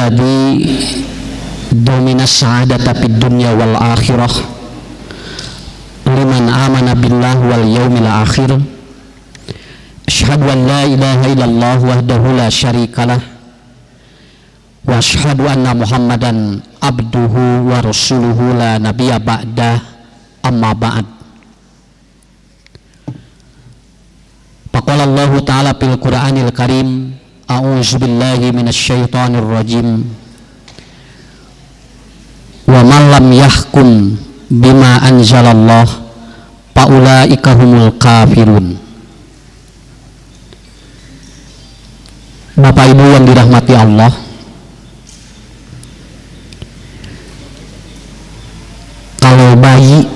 Alladzi domina sa'adata fid dunya wal akhirah liman amana billah wal yaumil akhir. Asyhadu an la ilaha illallah wahdahu la syarikalah wa asyhadu anna Muhammadan abduhu wa rasuluhu la nabiyya ba'dah, amma ba'd. Faqala Allahu ta'ala fil Qur'anil Karim, a'udzu billahi minasyaitonir rajim. Wa man lam yahkum bima anzalallah faulaika humul kafirun. Bapak Ibu yang dirahmati Allah, kalau bayi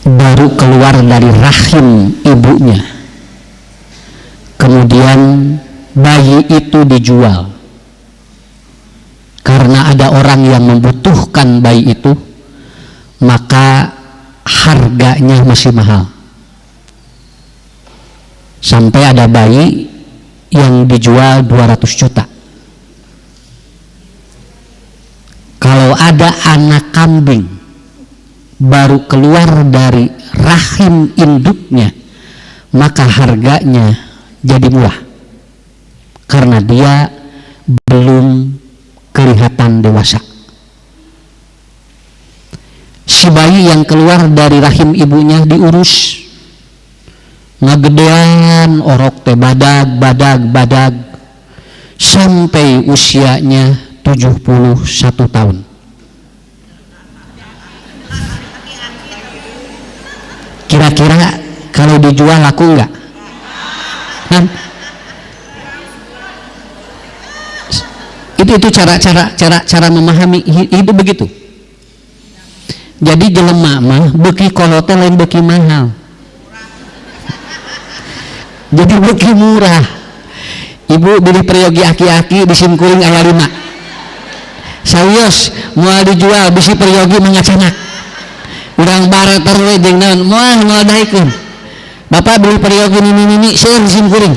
baru keluar dari rahim ibunya, kemudian bayi itu dijual karena ada orang yang membutuhkan bayi itu, maka harganya masih mahal. Sampai ada bayi yang dijual 200 juta. Kalau ada anak kambing baru keluar dari rahim induknya, maka harganya jadi murah karena dia belum kelihatan dewasa. Si bayi yang keluar dari rahim ibunya diurus, ngagedean orok teh badag badag badag sampai usianya 71 tahun. Kira-kira kalau dijual laku enggak? Nah, itu cara memahami hidup begitu. Jadi jelema mah beuki kolot teh lain beuki mahal, jadi beuki murah. Ibu beli peryogi aki-aki di simkuring aya 5, sawios moal dijual bisi peryogi mengacanak urang barter we jeung naon moal moal daekeun. Bapak beli peryogi nini-nini seueur di simkuring.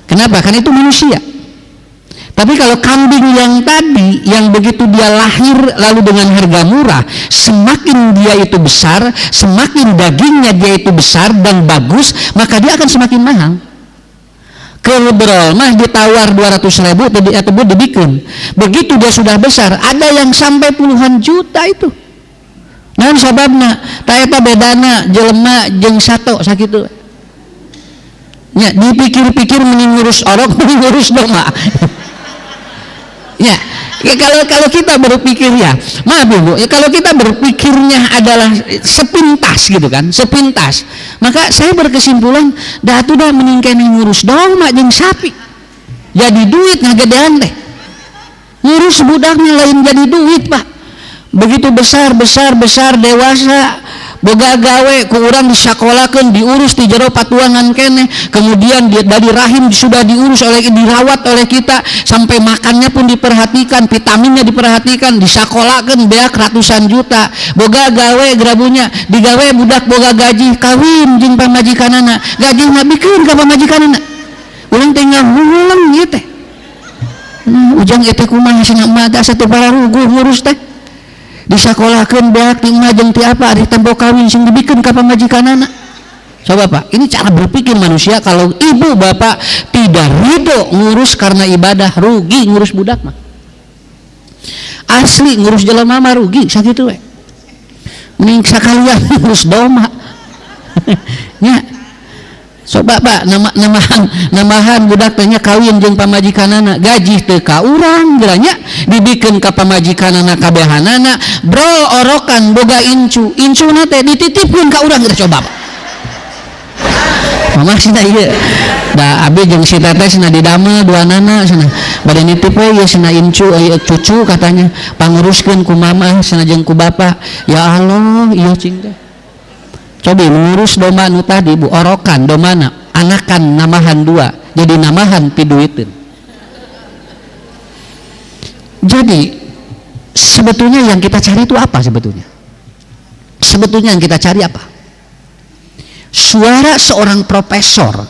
Kenapa? Karena itu manusia. Tapi kalau kambing yang tadi, yang begitu dia lahir lalu dengan harga murah, semakin dia itu besar, semakin dagingnya dia itu besar dan bagus, maka dia akan semakin mahal. Keberol mah ditawar 200.000 atau dibikin. Begitu dia sudah besar, ada yang sampai puluhan juta itu. Nah, sababna, ta eta bedana jelema jeung sato sakitu. Ya, dipikir-pikir mending ngurus orok, mending ngurus domba. Ya, ya kalau kita berpikir ya, maaf Ibu, ya kalau kita berpikirnya adalah sepintas gitu kan, sepintas, maka saya berkesimpulan dah tuh dah mending keneh ngurus domba jeung sapi. Jadi duit ngagedean teh. Ngurus budaknya lain jadi duit, Pak. Begitu besar, besar, besar, dewasa, boga gawe ku urang disakolakeun, diurus di jero patuangan keneh, kemudian dia dari rahim sudah diurus oleh, dirawat oleh kita sampai makannya pun diperhatikan, vitaminnya diperhatikan, disakolakeun beak ratusan juta, boga gawe gerabunya, digawe budak boga gaji, kawin jeung pamajikanana, gaji ngabikeun ka pamajikanana. Urang teh ngahuleng ieu teh. Ujang ieu teh kumaha cenah emak teh asa teu pararuguh ngurus teh. Disakolakeun beak ti emak jeung ti apa ari tempo kawin sing dibikeun ka pamajikanana. Coba Pak, ini cara berpikir manusia. Kalau ibu bapak tidak ridho ngurus karena ibadah, rugi ngurus budak mah. Asli ngurus jelema mah rugi sakitu we. Mending sakalian ngurus domba. Nya. Coba Pak, namahan budak teh nya kawin jeung pamajikanana, gaji teu ka urang geura nya, dibikeun ka pamajikanana kabehanana, bro orokan boga incu, incuna teh dititipkeun ka urang geura coba Pak. Mama cenah ieu. Da abi jeung si teteh cenah didamel duanana cenah. Bade nitip we ieu cenah incu ieu cucu katanya, panguruskeun ku mama cenah jeung ku bapa. Ya Allah, ieu cing teh. Coba mengurus domba nu tadi Bu, orokan domana, anakan namahan dua, jadi namahan piduiteun. Jadi sebetulnya yang kita cari itu apa sebetulnya? Sebetulnya yang kita cari apa? Suara seorang profesor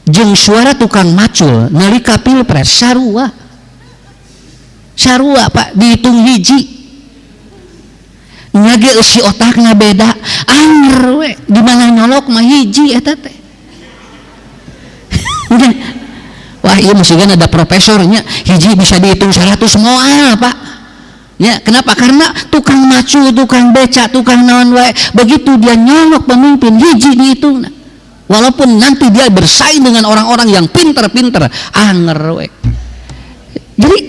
Jeung suara tukang macul nalika pilpres sarua. Sarua, Pak, dihitung hiji. Nya ge eusi otakna beda, anger we di mana nyolok mah hiji eta teh. Wah, iya mesti kan ada profesornya, hiji bisa dihitung 100 moal, Pak. Ya, kenapa? Karena tukang macul, tukang beca, tukang naon wae, begitu dia nyolok pemimpin, hiji dihitung. Walaupun nanti dia bersaing dengan orang-orang yang pinter-pinter, anger we.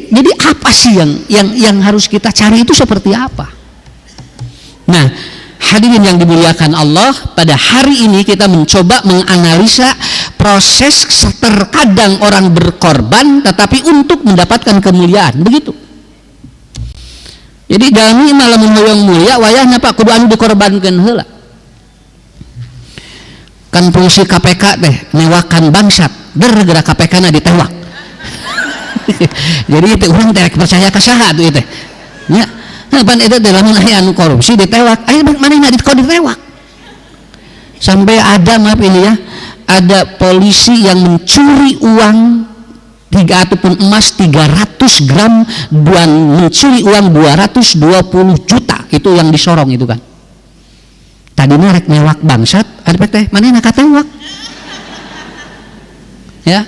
Jadi apa sih yang harus kita cari itu seperti apa? Nah, hadirin yang dimuliakan Allah, pada hari ini kita mencoba menganalisa proses terkadang orang berkorban tetapi untuk mendapatkan kemuliaan, begitu. Jadi jalmi mah lamun hoyong mulia wayahna, Pak, kudu anu dikorbankeun heula. Kan fungsi KPK teh newakan bangsat, der geura KPK na ditewak. Jadi itu urang teh percaya ka saha tuh itu. Nya, nah, pan itu teh lamun aya anu korupsi ditewak, aya manehna kok ditewak. Sampai ada, maaf ini ya, ada polisi yang mencuri uang tiga ataupun emas 300 gram dan mencuri uang 220 juta itu yang disorong itu kan. Tadi rek newak bangsat, ada teh mana katewak. Ya.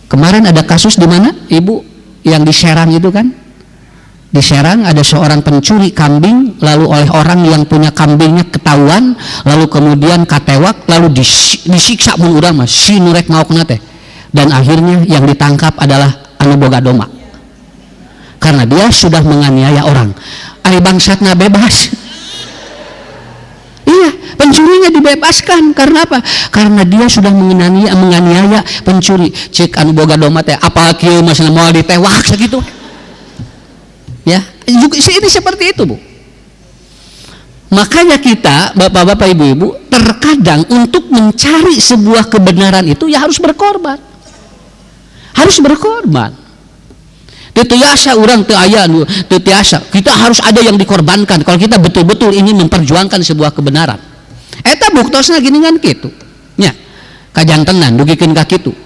Kemarin ada kasus di mana, Ibu, yang di Serang itu kan? Di Serang ada seorang pencuri kambing, lalu oleh orang yang punya kambingnya ketahuan, lalu kemudian katewak, lalu disiksa mun urang mah si nu rek maokna teh. Dan akhirnya yang ditangkap adalah anu boga domba. Karena dia sudah menganiaya orang. Ari bangsatna bebas. Iya, pencurinya dibebaskan karena apa? Karena dia sudah menganiaya, menganiaya pencuri. Cek anu boga domba teh, apa kieu mah moal ditewak sakitu. Ya, juga ini seperti itu, Bu. Makanya kita, bapak-bapak, ibu-ibu, terkadang untuk mencari sebuah kebenaran itu ya harus berkorban. Harus berkorban. Teu tiasa urang teu aya nu teu tiasa. Kita harus ada yang dikorbankan kalau kita betul-betul ingin memperjuangkan sebuah kebenaran. Eta buktosna gini kan kitu. Nya. Kajantenan dugikeun ka kitu.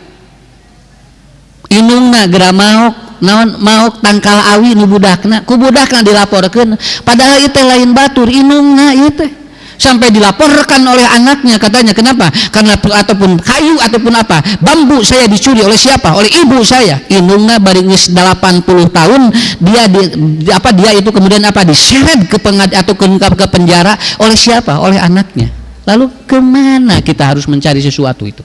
Indungna geura maok, naon maok tangkal awi nu budakna, ku budakna dilaporkeun, padahal itu lain batur, indungna ieu teh. Sampai dilaporkan oleh anaknya katanya. Kenapa? Karena ataupun kayu ataupun apa, bambu saya dicuri oleh siapa? Oleh ibu saya. Indungna bari geus 80 tahun dia di, apa, dia itu kemudian apa, diseret ke pengad atau ke penjara oleh siapa? Oleh anaknya. Lalu kemana kita harus mencari sesuatu itu?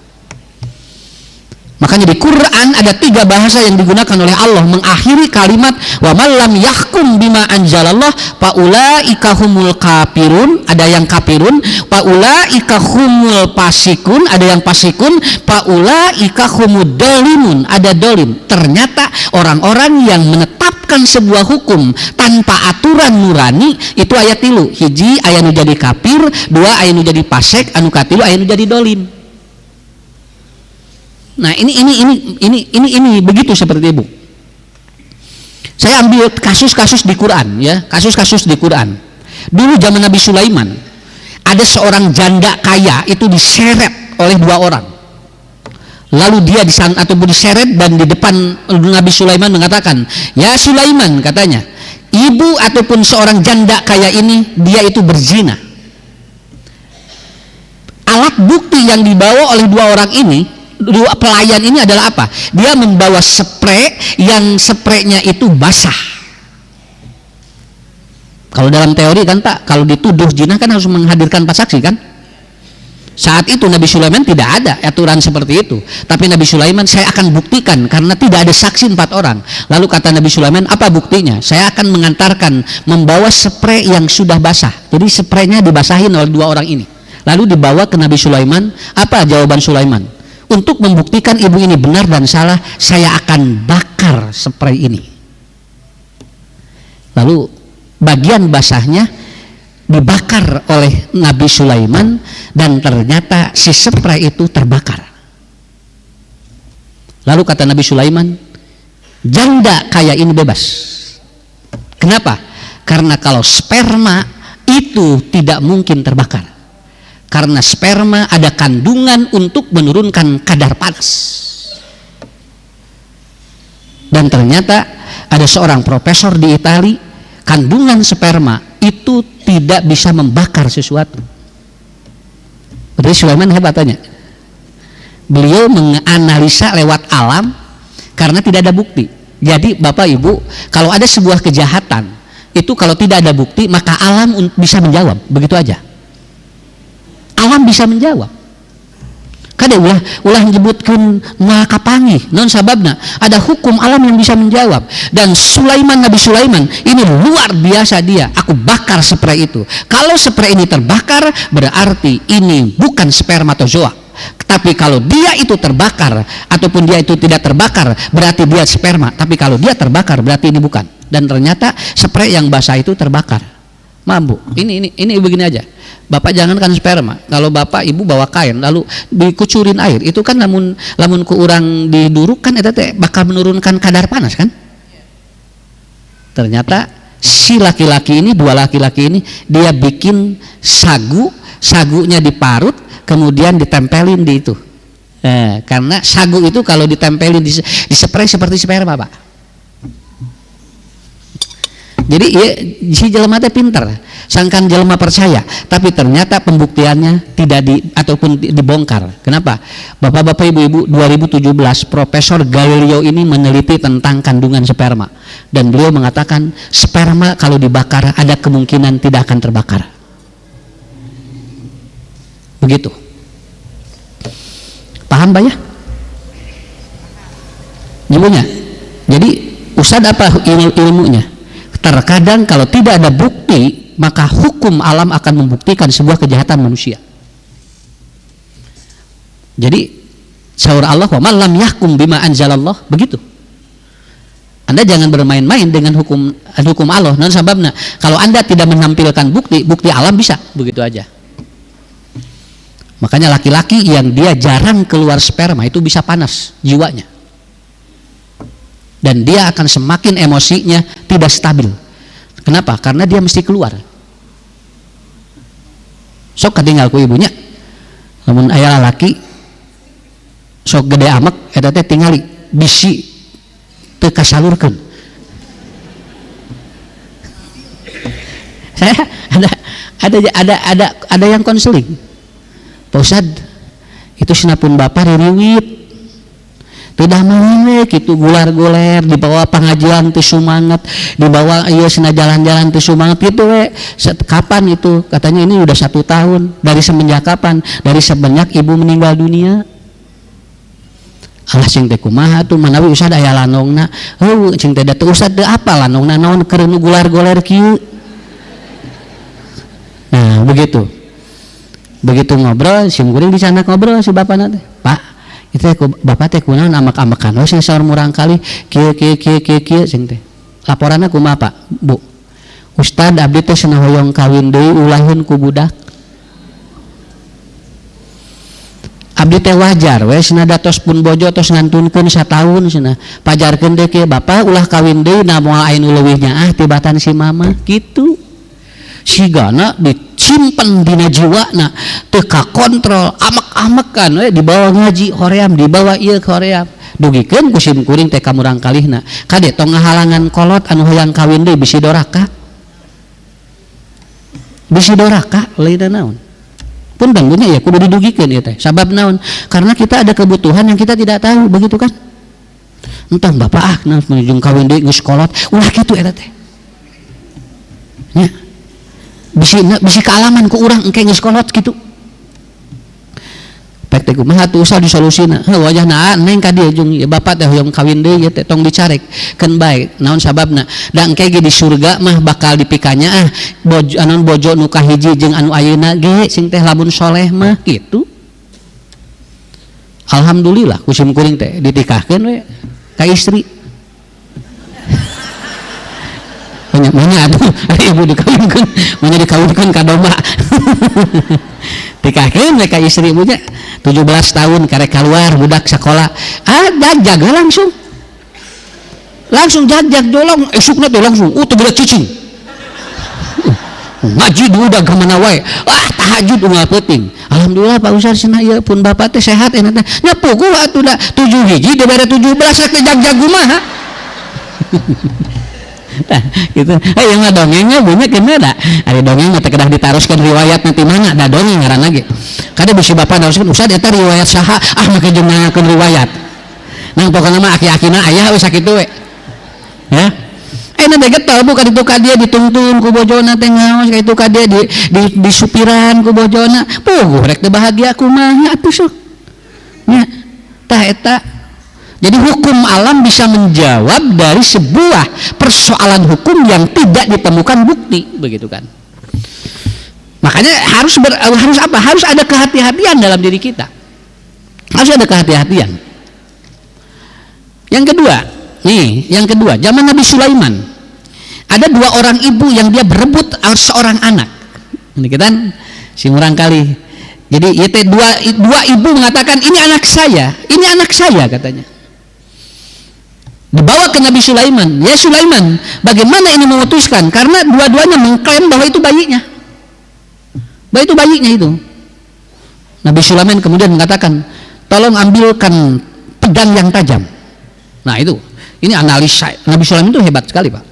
Makanya di Quran ada tiga bahasa yang digunakan oleh Allah mengakhiri kalimat wa man lam yahkum bima anzalallah faulaika humul kafirun, ada yang kafirun, faulaika humul fasikun, ada yang fasikun, faulaika humud dolimun, ada dolim. Ternyata orang-orang yang menetapkan sebuah hukum tanpa aturan nurani itu aya tilu. Hiji, aya nu jadi kafir, dua, aya nu jadi fasek, anu katilu, aya nu jadi dolim. Nah, ini begitu seperti Ibu. Saya ambil kasus-kasus di Quran ya, kasus-kasus di Quran. Dulu zaman Nabi Sulaiman ada seorang janda kaya itu diseret oleh dua orang. Lalu dia disan atau diseret dan di depan Nabi Sulaiman mengatakan, "Ya Sulaiman," katanya, "ibu ataupun seorang janda kaya ini dia itu berzina." Alat bukti yang dibawa oleh dua orang ini, dua pelayan ini adalah apa? Dia membawa sprei yang spreinya itu basah. Kalau dalam teori kan, Pak, kalau dituduh zina kan harus menghadirkan empat saksi kan? Saat itu Nabi Sulaiman tidak ada aturan seperti itu. Tapi Nabi Sulaiman, saya akan buktikan karena tidak ada saksi empat orang. Lalu kata Nabi Sulaiman, apa buktinya? Saya akan mengantarkan membawa sprei yang sudah basah. Jadi spreinya dibasahin oleh dua orang ini. Lalu dibawa ke Nabi Sulaiman. Apa jawaban Sulaiman? Untuk membuktikan ibu ini benar dan salah, saya akan bakar sprei ini. Lalu bagian basahnya dibakar oleh Nabi Sulaiman dan ternyata si sprei itu terbakar. Lalu kata Nabi Sulaiman, janda kaya ini bebas. Kenapa? Karena kalau sperma itu tidak mungkin terbakar. Karena sperma ada kandungan untuk menurunkan kadar panas. Dan ternyata ada seorang profesor di Itali, kandungan sperma itu tidak bisa membakar sesuatu. Berarti Sulaiman hebatnya. Beliau menganalisa lewat alam karena tidak ada bukti. Jadi Bapak Ibu, kalau ada sebuah kejahatan, itu kalau tidak ada bukti maka alam bisa menjawab, begitu aja. Alam bisa menjawab. Kade ulah ulah nyebutkeun moal kapanggih, non sababna ada hukum alam yang bisa menjawab. Dan Sulaiman, Nabi Sulaiman ini luar biasa dia. Aku bakar sprei itu. Kalau sprei ini terbakar berarti ini bukan spermatozoa. Tapi kalau dia itu terbakar ataupun dia itu tidak terbakar berarti dia sperma. Tapi kalau dia terbakar berarti ini bukan. Dan ternyata sprei yang basah itu terbakar. Mampu. Ini begini aja. Bapak jangankan sperma, kalau bapak ibu bawa kain lalu dikucurin air, itu kan lamun lamun ku urang diduruk kan eta teh bakal menurunkan kadar panas kan? Ternyata si laki-laki ini, dua laki-laki ini, dia bikin sagu, sagunya diparut, kemudian ditempelin di itu. Karena sagu itu kalau ditempelin di sprei seperti sperma, Pak. Jadi ya, si jelema teh pinter, sangkan jelema percaya, tapi ternyata pembuktiannya tidak di ataupun dibongkar. Kenapa? Bapak-bapak, ibu-ibu, 2017 Profesor Galileo ini meneliti tentang kandungan sperma dan beliau mengatakan sperma kalau dibakar ada kemungkinan tidak akan terbakar. Begitu. Paham, Pak ya? Ibunya. Jadi Ustadz apa ilmunya? Terkadang kalau tidak ada bukti, maka hukum alam akan membuktikan sebuah kejahatan manusia. Jadi saur Allah wa man lam yahkum bima anzalallah, begitu. Anda jangan bermain-main dengan hukum hukum Allah. Non sababna kalau Anda tidak menampilkan bukti, bukti alam bisa, begitu aja. Makanya laki-laki yang dia jarang keluar sperma itu bisa panas jiwanya. Dan dia akan semakin emosinya tidak stabil. Kenapa? Karena dia mesti keluar. Sok katinggal ku ibunya. Lamun aya lalaki sok gede amek eta teh tingali bisi teu kasalurkeun. Saya ada yang konseling. Pak Ustad, itu sinapun bapak ririwit. Tidak mau gitu gular-guler dibawa pengajian teu sumanget, dibawa ieu sina jalan-jalan teu sumanget gitu we. Kapan itu? Katanya ini udah 1 tahun. Dari semenjak kapan? Dari semenjak ibu meninggal dunia. Alah cing teh kumaha tuh manawi Ustad aya lanongna. Heuh cing teh da teu Ustad teu apa lanongna naon keur nu gular-guler kieu. Nah, begitu. Begitu ngobrol, sim kuring di sana ngobrol si bapana teh. Pak, itu bapak teh kunaon amak-amakan we sing saur murang kali kieu kieu kieu kieu kieu cing teh. Laporanna kumaha, Pak? Bu. Ustad abdi teh cenah hoyong kawin deui ulaheun ku budak. Abdi teh wajar we cenah da tos pun bojo tos ngantunkeun sataun cenah. Pajarkeun deui kieu bapak ulah kawin deui na moal aya nu leuwih nyaah tibatan si mama kitu. Sigana disimpen dina jiwana teu kakontrol amek-amekan we dibawa ngaji hoream dibawa ieu hoream dugikeun ku sim kuring teh ka murang kalihna kade tong ngahalangan kolot anu hayang kawin deui bisi doraka lain naon pun banggunya ya kudu didugikeun ieu teh sabab naon karena kita ada kebutuhan yang kita tidak tahu begitu kan entah bapak ah nah menuju kawin deui geus kolot ulah kitu eta teh nya bisi kealaman ku urang engke geus kolot kitu. Pek teh kumaha tuh usah disolusina. Heuh wajahna neng ka dieu jeung bapak teh hoyong kawin deui ieu teh tong dicarek. Keun bae naon sababna? Da engke ge di surga mah bakal dipikanya ah bojo anu bojo nu kahiji jeung anu ayeuna ge sing teh lamun soleh mah kitu. Alhamdulillah ku sim kuring teh ditikahkeun we ka istri. Banyak atuh ibu dikawinkeun, banyak dikawinkeun ka domba. Tikahkeun we ka istri ibunya 17 tahun karek keluar budak sekolah. Ah jaga langsung. Langsung jagjag jolong esukna teh langsung teu budak cicing. Ngaji udah ka mana wae. Ah tahajud unggal peuting. Alhamdulillah Pak Ustaz cenah ieu pun bapak teh sehat enak teh. Nya puguh atuh da 7 hiji dibere 17 rek teh jag-jag kumaha. Tah gitu. Eh ieu mah dongengnya bunyi kena da. Ari dongeng mah teh kedah ditaroskeun riwayat nanti mana da dongeng ngaranna ge. Kada bisi bapak naroskeun Ustaz eta riwayat saha, ah make jeung nanyakeun riwayat. Nang pokona mah aki-akina aya we sakitu we. Ya. Ayeuna teh getol bu kaditu ka dia ditungtun ku bojona teh ngaos ka itu ka dia di disupiran ku bojona. Puguh rek teu bahagia kumaha atuh sok. Nya. Tah eta. Jadi hukum alam bisa menjawab dari sebuah persoalan hukum yang tidak ditemukan bukti, begitu kan? Makanya harus apa? Harus ada kehati-hatian dalam diri kita. Harus ada kehati-hatian. Yang kedua, nih, yang kedua, zaman Nabi Sulaiman ada dua orang ibu yang dia berebut seorang anak. Ini kita si murang kali. Jadi ieu teh dua ibu mengatakan ini anak saya katanya. Dibawa ke Nabi Sulaiman. Ya Sulaiman, bagaimana ini memutuskan? Karena dua-duanya mengklaim bahwa itu bayinya. Bahwa itu bayinya itu. Nabi Sulaiman kemudian mengatakan, tolong ambilkan pedang yang tajam. Nah itu, ini analisa Nabi Sulaiman itu hebat sekali Pak.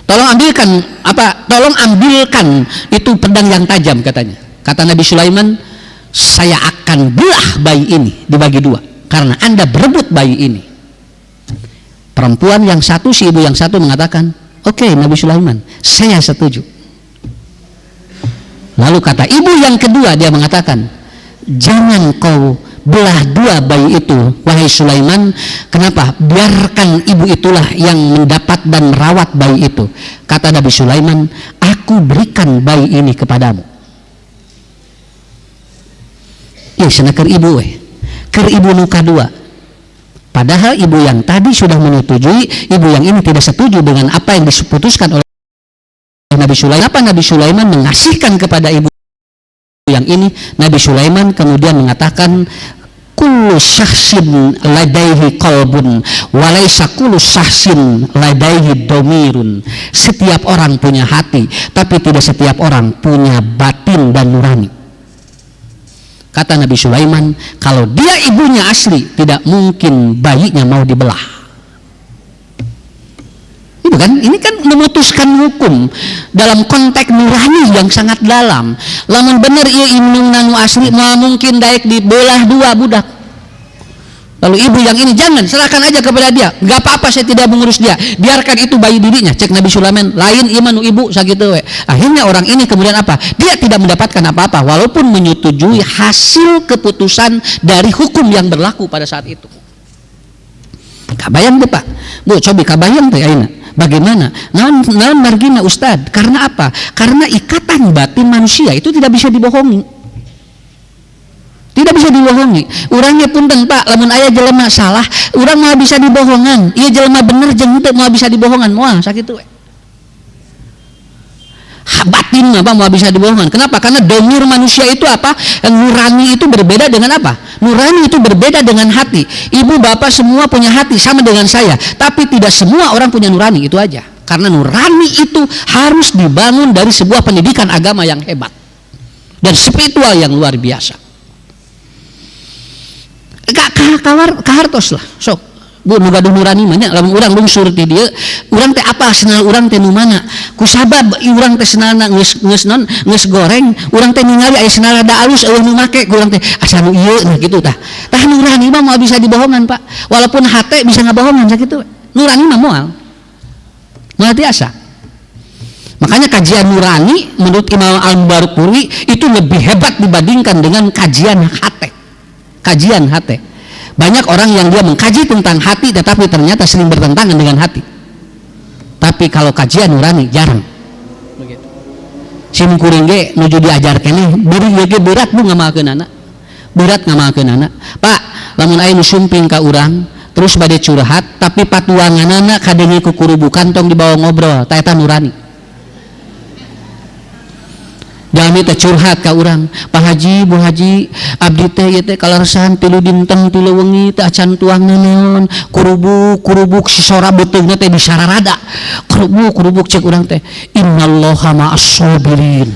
Tolong ambilkan apa? Tolong ambilkan itu pedang yang tajam katanya. Kata Nabi Sulaiman, saya akan belah bayi ini dibagi dua karena Anda berebut bayi ini. Perempuan yang satu, si ibu yang satu mengatakan, oke, Nabi Sulaiman, saya setuju. Lalu kata ibu yang kedua, dia mengatakan, jangan kau belah dua bayi itu, wahai Sulaiman. Kenapa? Biarkan ibu itulah yang mendapat dan merawat bayi itu. Kata Nabi Sulaiman, aku berikan bayi ini kepadamu. Ya, cenah keur ibu weh. Keur ibu nu kadua. Padahal ibu yang tadi sudah menyetujui, ibu yang ini tidak setuju dengan apa yang diputuskan oleh Nabi Sulaiman. Apa Nabi Sulaiman mengasihkan kepada ibu yang ini? Nabi Sulaiman kemudian mengatakan, kullu syakhsin ladaihi qalbun walaisa kullu syakhsin ladaihi domirun. Setiap orang punya hati, tapi tidak setiap orang punya batin dan nurani. Kata Nabi Sulaiman, kalau dia ibunya asli, tidak mungkin bayinya mau dibelah. Itu kan, ini kan memutuskan hukum dalam konteks nurani yang sangat dalam. Lamun bener ieu indungna nu asli, moal mungkin daek dibelah dua budak. Lalu ibu yang ini jangan, serahkan aja kepada dia. Nggak apa-apa, saya tidak mengurus dia. Biarkan itu bayi dirinya. Cek Nabi Sulaiman, lain iman nu ibu sakitu we. Akhirnya orang ini kemudian apa? Dia tidak mendapatkan apa-apa walaupun menyetujui hasil keputusan dari hukum yang berlaku pada saat itu. Kabayang deh Pak. Bu, cobi kabayang teh ayeuna. Bagaimana? Naon naon margina Ustad? Karena apa? Karena ikatan batin manusia itu tidak bisa dibohongi. Tidak bisa dibohongi. Urangnya punten Pak, lamun aya jelema salah, urang moal bisa dibohongan. Ieu jelema bener jeung henteu moal bisa dibohongan, moal sakitu we. Batin apa moal bisa dibohongan. Kenapa? Karena domir manusia itu apa? Nurani itu berbeda dengan apa? Nurani itu berbeda dengan hati. Ibu bapak semua punya hati sama dengan saya, tapi tidak semua orang punya nurani, itu aja. Karena nurani itu harus dibangun dari sebuah pendidikan agama yang hebat dan spiritual yang luar biasa. Kawar kahartos lah sok bu nu gaduh nurani mah nya. Lamun urang lungsur ti dieu, urang teh apa senal urang teh nu mana, kusabab urang teh senalna geus geus non geus goreng, urang teh ningali aya senal rada alus eueuh nu make, urang teh asa nu ieu, nah kitu tah. Tah nurani mah moal bisa dibohongan Pak, walaupun hate bisa ngabohongan sakitu, nurani mah moal moal tiasa. Makanya kajian nurani menurut Imam Al-Mubarakpuri itu lebih hebat dibandingkan dengan kajian hate. Kajian hati. Banyak orang yang dia mengkaji tentang hati tetapi ternyata sering bertentangan dengan hati. Tapi kalau kajian nurani jarang. Begitu. Sim kuring ge nuju diajar keneh, beri ge berat bu ngamalkeun anak. Berat ngamalkeun anak. Pak, lamun aya nu sumping ka urang terus bade curhat tapi patuanganana kadenge kukurubukan, tong dibawa ngobrol, ta eta nurani. Jalmi teh curhat ka urang, Pak Haji, Bu Haji, abdi teh ieu teh kaleresan 3 dinten 3 wengi teh acan tuang naon, kurubuk kurubuk sisora beuteungna teh disararada. Kurubuk kurubuk, cek urang teh, innallaha ma'as sabirin.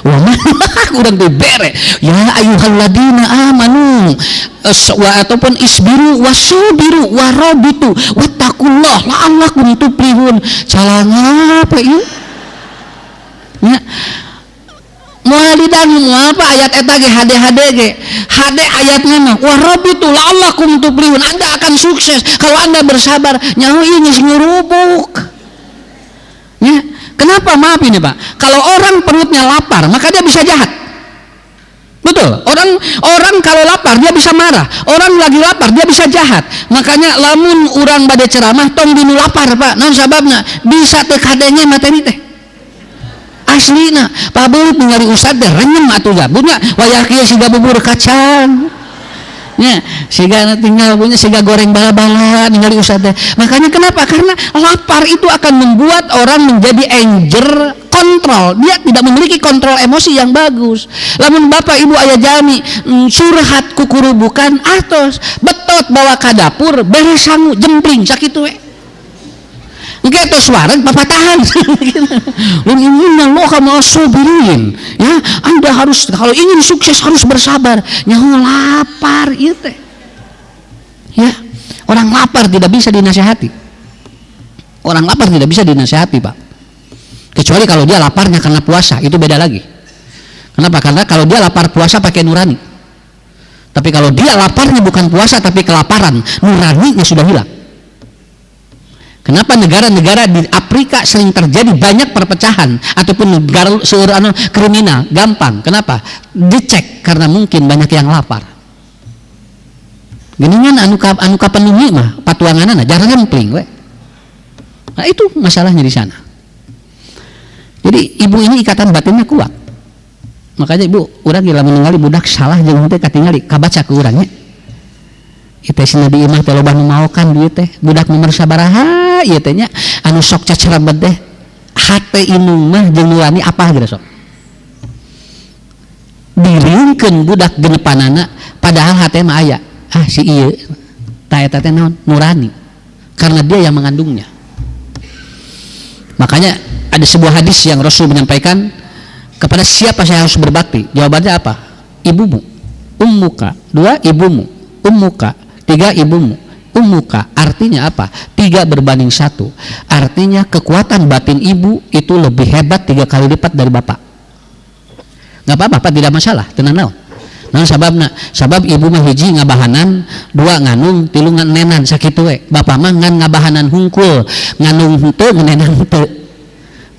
Wah, urang dibere ya ayyuhalladzina amanu wa ataupun isbiru wasubiru warabitu wattaqullah la'allakum tuflihun. Calanga apa ieu nya? Moal didangu moal, Pak, ayat eta ge hade-hade ge hade ayatnya mah warabitu la'allakum tuflihun, Anda akan sukses kalau Anda bersabar. Nyaho ieu geus ngurubuk ya. Kenapa? Maaf ini, Pak, kalau orang perutnya lapar maka dia bisa jahat. Betul. Orang orang kalau lapar dia bisa marah. Orang lagi lapar dia bisa jahat. Makanya lamun urang bade ceramah tong dinu lapar, Pak. Naon sababna? Bisa teu kadenge materi teh. Aslina, Pak, beut ningali ustad teh renyem atuh gabutnya wayah kieu siga bubur kacang. Ya, siga tinggal punya siga goreng bala-bala ningali ustad teh. Makanya kenapa? Karena lapar itu akan membuat orang menjadi anger control. Dia tidak memiliki kontrol emosi yang bagus. Lamun bapak ibu ayah jami curhat kukurubukan atos betot bawa ke dapur beres sangu jempling sakitu we. Engke tos wareg papatahan. Innallaha ma'as-sabirin. Ya, Anda harus kalau ingin sukses harus bersabar. Nyaho lapar ieu teh. Ya, orang lapar tidak bisa dinasehati. Orang lapar tidak bisa dinasehati, Pak. Kecuali kalau dia laparnya karena puasa, itu beda lagi. Kenapa? Karena kalau dia lapar puasa pakai nurani. Tapi kalau dia laparnya bukan puasa tapi kelaparan, nuraninya sudah hilang. Kenapa negara-negara di Afrika sering terjadi banyak perpecahan ataupun negara seueur anu kriminal? Gampang. Kenapa? Dicek karena mungkin banyak yang lapar. Geningan anu kapenuhi mah patuanganana jarang ngempling we. Nah, itu masalahnya di sana. Jadi ibu ini ikatan batinnya kuat. Makanya ibu, urang gila meninggali budak salah jeung teh katingali kabaca ke urangnya. Itu si Nabi imah teh loba nu maokan duit teh, budak nomor sabaraha ieu teh nya anu sok cacarebet teh hate indung mah jeung nurani apa gitu sok. Diriungkeun budak genepanana padahal hate mah aya. Ah, si ieu tah eta teh naon? Nurani. Karena dia yang mengandungnya. Makanya ada sebuah hadis yang Rasul menyampaikan, kepada siapa saya harus berbakti? Jawabannya apa? Ibumu. Ummuka. Dua, ibumu. Ummuka. Tiga, ibumu. Ummuka. Artinya apa? Tiga berbanding satu. Artinya kekuatan batin ibu itu lebih hebat tiga kali lipat dari bapak. Nggak apa-apa, Pak, tidak masalah. Tenang naon. Nah, sababna, sabab ibu mah hiji ngabahanan, dua nganung, tilu nenan sakitu we. Bapak mah ngan ngabahanan hungkul, nganung henteu, ngenenan henteu.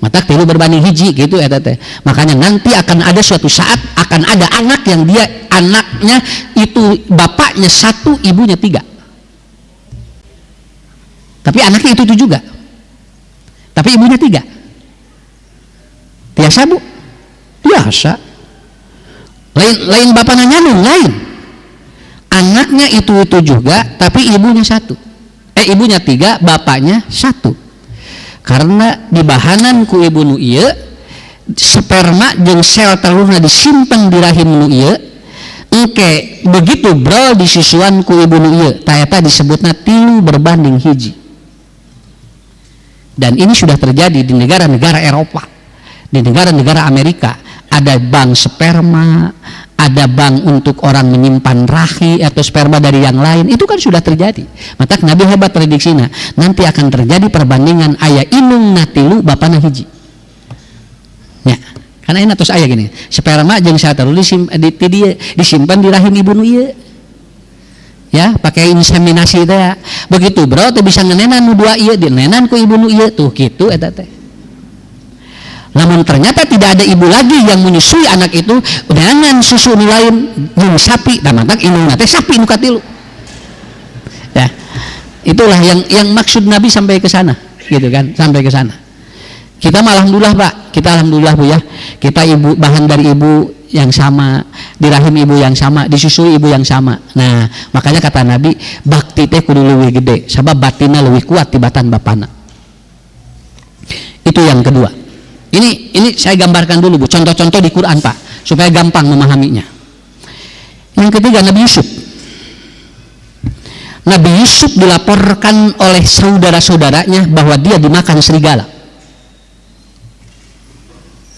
Matak tilu berbanding hiji gitu eta teh. Makanya nanti akan ada suatu saat akan ada anak yang dia anaknya itu bapaknya satu, ibunya tiga. Tapi anaknya itu juga. Tapi ibunya tiga. Biasa, Bu? Biasa. Lain lain bapak nyandung, lain. Anaknya itu juga, tapi ibunya satu. Eh, ibunya tiga, bapaknya satu. Karena dibahanan ku ibu nu ieu, sperma jeung sel telurna disimpan di rahim nu ieu, engke begitu brol disusuan ku ibu nu ieu, tah eta disebutna tilu berbanding hiji. Dan ini sudah terjadi di negara-negara Eropa, di negara-negara Amerika. Ada bank sperma, ada bank untuk orang menyimpan rahi atau sperma dari yang lain. Itu kan sudah terjadi. Maka Nabi hebat prediksinya. Nanti akan terjadi perbandingan aya indungna tilu bapana hiji. Ya, karena ini terus aya gini. Sperma jeung sel telur disimpan di rahim ibu nu ieu. Ya, pakai inseminasi teh. Begitu bro teu bisa ngenenan nu dua ieu, dinenan ku ibu nu ieu tuh kitu eta teh. Namun ternyata tidak ada ibu lagi yang menyusui anak itu dengan susu nu lain jeung sapi, dan matak indungna teh sapi nu katilu. Ya. Itulah yang maksud Nabi sampai ke sana, gitu kan, sampai ke sana. Kita mah alhamdulillah, Pak, kita alhamdulillah, Bu, ya. Kita ibu bahan dari ibu yang sama, di rahim ibu yang sama, disusui ibu yang sama. Nah, makanya kata Nabi, bakti teh kudu leuwih gede, sabab batinna leuwih kuat tibatan bapana. Itu yang kedua. Ini saya gambarkan dulu, Bu, contoh-contoh di Quran, Pak, supaya gampang memahaminya. Yang ketiga, Nabi Yusuf. Nabi Yusuf dilaporkan oleh saudara-saudaranya bahwa dia dimakan serigala.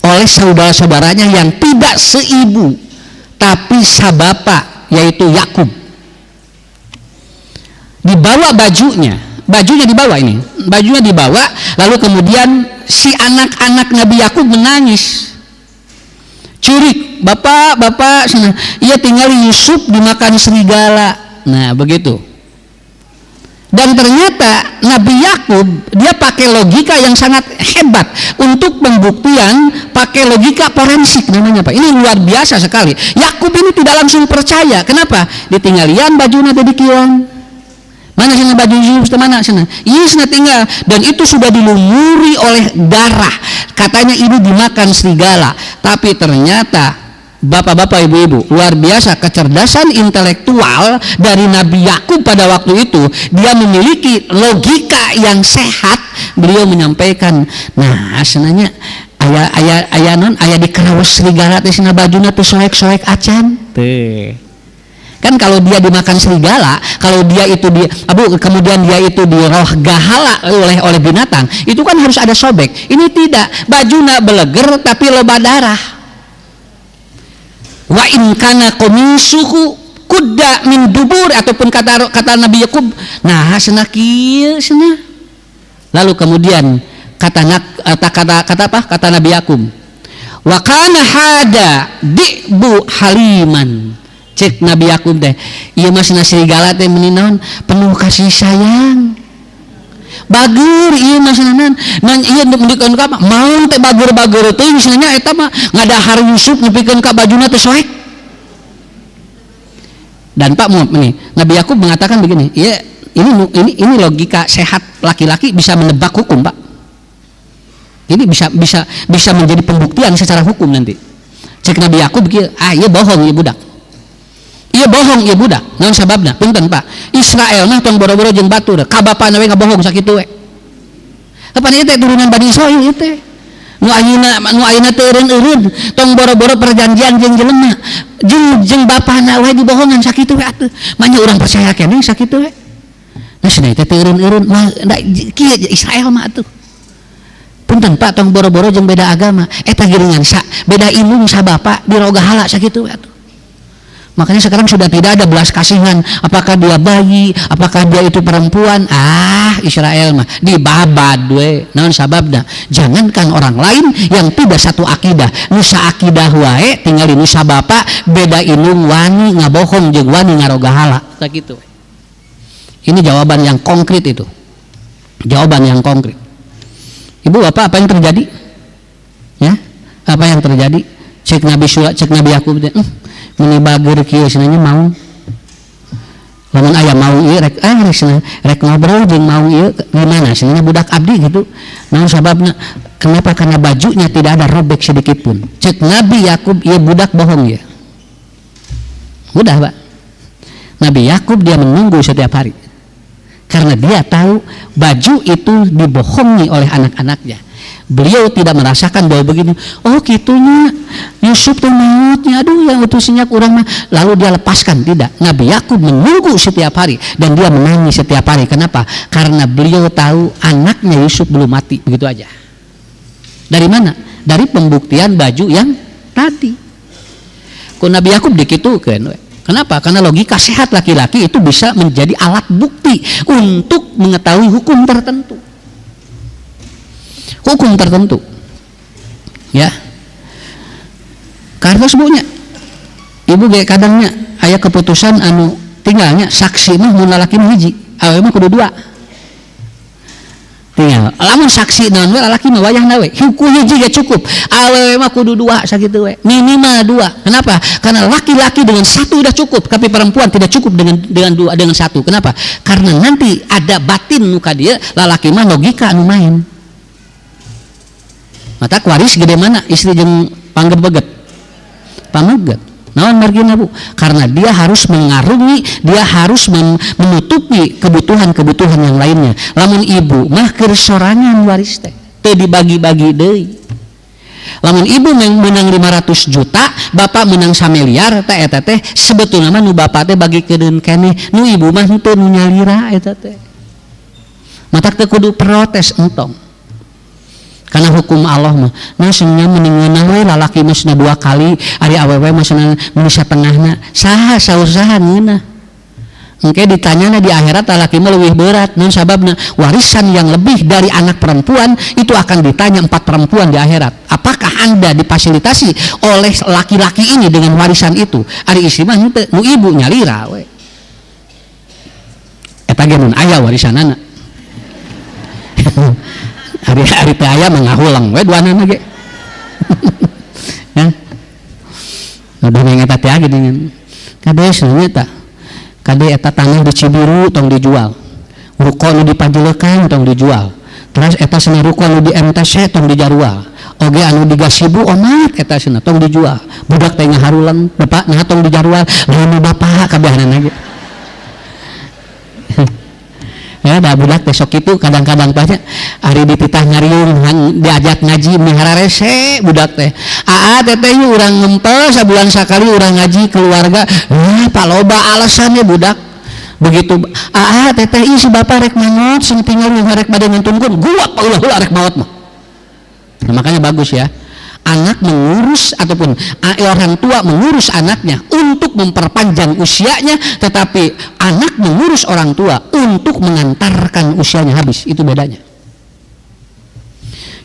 Oleh oleh saudara-saudaranya yang tidak seibu tapi sabapa, yaitu Yakub. Dibawa bajunya, bajunya dibawa ini, bajunya dibawa, lalu kemudian si anak-anak Nabi Yakub menangis. Curik, "Bapak, bapak," iya, tinggal Yusuf dimakan serigala. Nah, begitu. Dan ternyata Nabi Yakub dia pakai logika yang sangat hebat untuk pembuktian, pakai logika forensik namanya, Pak. Ini luar biasa sekali. Yakub ini tidak langsung percaya. Kenapa? Ditinggalian baju nanti dikion. Mana sana baju Yusuf, mana sana? Iya, sana tinggal dan itu sudah dilumuri oleh darah. Katanya ini dimakan serigala. Tapi ternyata, bapak-bapak, ibu-ibu, luar biasa kecerdasan intelektual dari Nabi Yakub pada waktu itu. Dia memiliki logika yang sehat. Beliau menyampaikan, nah, senanya aya aya aya non aya dikerawas serigala teh cenah, bajuna teh soek-soek acan. Teh. Kan kalau dia dimakan serigala, kalau dia itu di abu, kemudian dia itu dirogahala oleh oleh binatang, itu kan harus ada sobek. Ini tidak, bajuna beleger tapi loba darah. Wa in kana qamisuhu qudda min dubur, ataupun kata kata Nabi Yakub, nah, cenah kieu cenah. Lalu kemudian kata kata kata kata apa? Kata Nabi Yakub, wa kana hada dzi'bu haliman. Cek Nabi Yakub teh, ieu mah cenah serigala teh meuni naon, penuh kasih sayang, bager ieu mah cenah. Nan ieu nepikeun ka maung teh bager-bager teuing cenah, eta mah ngadahar Yusuf nepikeun ka bajuna teh soek. Dan Pak Muhammad ini, Nabi Yakub mengatakan begini, ya, ini logika sehat laki-laki bisa menebak hukum, Pak. Ini bisa bisa bisa menjadi pembuktian secara hukum nanti. Cek Nabi Yakub kieu, ah, ieu bohong ieu budak. Ieu bohong ieu budak. Naon sababna? Punten, Pak. Israel mah tong boro-boro jeung batur, ka bapana we ngabohong sakitu we. Apa ieu teh turunan Bani Israil ieu teh? Nu ayeuna teu eureun-eureun, tong boro-boro perjanjian jeung jelema, jeung jeung bapana we dibohongan sakitu we atuh. Manya urang percaya keneh sakitu we. Nah, cenah teh teu eureun-eureun mah da kieu Israel mah atuh. Punten, Pak, tong boro-boro jeung beda agama, eta giringan sa beda indung sa bapa dirogahala sakitu we atuh. Makanya sekarang sudah tidak ada belas kasihan, apakah dia bayi, apakah dia itu perempuan. Ah, Israel mah dibabad we. Naon sababna? Jangankan orang lain yang tidak satu akidah, nu saakidah wae tinggal nu sabapa beda indung wani ngabohong jeung wani ngarogahala. Sakitu. Ini jawaban yang konkret itu. Jawaban yang konkret. Ibu, bapak, apa yang terjadi? Ya, apa yang terjadi? Cek Nabi Sula, cek Nabi Yakub teh, meni bager kieu cenah mau. Lamun aya mau ieu rek, ah, rek cenah, rek ngobrol jeung mau ieu gimana cenah budak abdi gitu. Naon sababna? Kenapa? Karena bajunya tidak ada robek sedikit pun. Cek Nabi Yakub, ieu budak bohong ya. Udah, Pak. Nabi Yakub dia menunggu setiap hari. Karena dia tahu baju itu dibohongi oleh anak-anaknya. Beliau tidak merasakan bahwa begini, oh gitunya Yusuf tuh mautnya, aduh, yang utusinya kurang mah. Lalu dia lepaskan, tidak. Nabi Yakub menunggu setiap hari dan dia menangis setiap hari. Kenapa? Karena beliau tahu anaknya Yusuf belum mati, begitu aja. Dari mana? Dari pembuktian baju yang tadi. Ku Nabi Yakub dikitukeun. Kenapa? Karena logika sehat laki-laki itu bisa menjadi alat bukti untuk mengetahui hukum tertentu. Hukum tertentu. Ya. Karena sebunya ibu ge kadangnya aya keputusan anu tinggalnya saksi mah mun lalaki mah hiji, awewe mah kudu dua. Tinggal lamun saksi naon we, lalaki mah wayahna we hukum hiji ge cukup, awewe mah kudu dua, sakitu we, minimal dua. Kenapa? Karena laki-laki dengan satu udah cukup, tapi perempuan tidak cukup dengan dua, dengan satu. Kenapa? Karena nanti ada batin nu ka dia. Lalaki mah logika anu main. Mata waris gede mana, istri jeung panggebeget, pameget. Naon margina, Bu? Karena dia harus mengarungi, dia harus menutupi kebutuhan-kebutuhan yang lainnya. Lamun ibu mah keur sorangan waris teh, teu dibagi-bagi deui. Lamun ibu menang 500 juta, bapak menang 1 miliar, teh eta teh sebetulna mah nu bapak teh bagi kedeun keneh, nu ibu mah henteu, nu nyalira eta teh. Matak teu kudu protes, entong. Karena hukum Allah mah, nah sebenarnya mending ngeunah we lalaki mah cenah dua kali, ari awewe mah cenah meni satengahna. Saha saur saha ngeunah? Engke ditanyana di akhirat lalaki mah leuwih berat. Naon sababna? Warisan yang lebih dari anak perempuan itu akan ditanya 4 perempuan di akhirat. Apakah Anda difasilitasi oleh laki-laki ini dengan warisan itu? Ari istri mah henteu, nu ibu nyalira we. Eta ge mun aya warisanana. Ari teh aya mah ngahulang we duanana ge. Ya. Nah, dongeng eta teh geuningan. Kade cenah eta. Kade eta tanah di Cibiru tong dijual. Ruko nu di Pajelekan tong dijual. Terus eta cenah ruko nu di MTC tong dijarual. Oge anu di Gasibu omat eta cenah tong dijual. Budak teh ngaharulang, bapak nah tong dijarual. Lamun bapak kabehanana ge. Ya, da budak teh sok kitu kadang-kadang teh ari dititah ngariung diajak ngaji mihara rese budak teh. Aa teteh yeuh urang ngempel sabulan sakali urang ngaji keluarga. Paloba alasannya budak. Begitu aa teteh ieu si bapak rek maot sing tinggal rek bade ngantunkeun gua ulah-ulah rek maot mah. Nah, makanya bagus ya. Anak mengurus ataupun orang tua mengurus anaknya untuk memperpanjang usianya, tetapi anak mengurus orang tua untuk mengantarkan usianya habis, itu bedanya.